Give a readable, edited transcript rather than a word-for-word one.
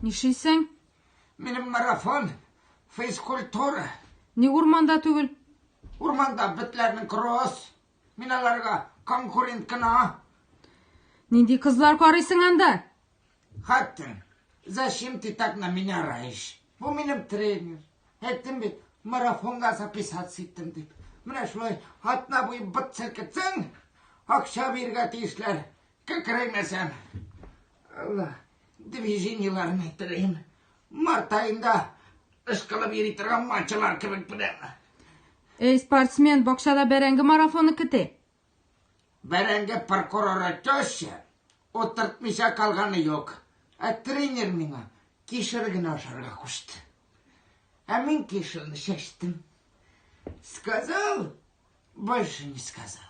Нишлисең? Минем марафон, физкультура. Ник урманда түгел? Урманда бетләрнең кросс. Мин аларга конкурент кына. Нинди кызлар карыйсың анда? Хатын, зачем ты так на меня раешь? Бу минем тренер. Әйттем бит, марафонга записаться иттем дип. Менә шулай атна буе быт селкетсәң, акча бирергә тиешләр. Кекерәймәсәм. Алла, движениеләрен әйттерәем. Март аенда ышкылып йөри торган мачылар кебек беләм. Эй, спортсмен, бакчада бәрәңге марафоны көтә. Бәрәңге прокуроры теща утыртмыйча калганы юк. Ә тренер миңа кишер генә ашарга кушты. Ә мин кишерне чәчтем. Сказал, больше не сказал.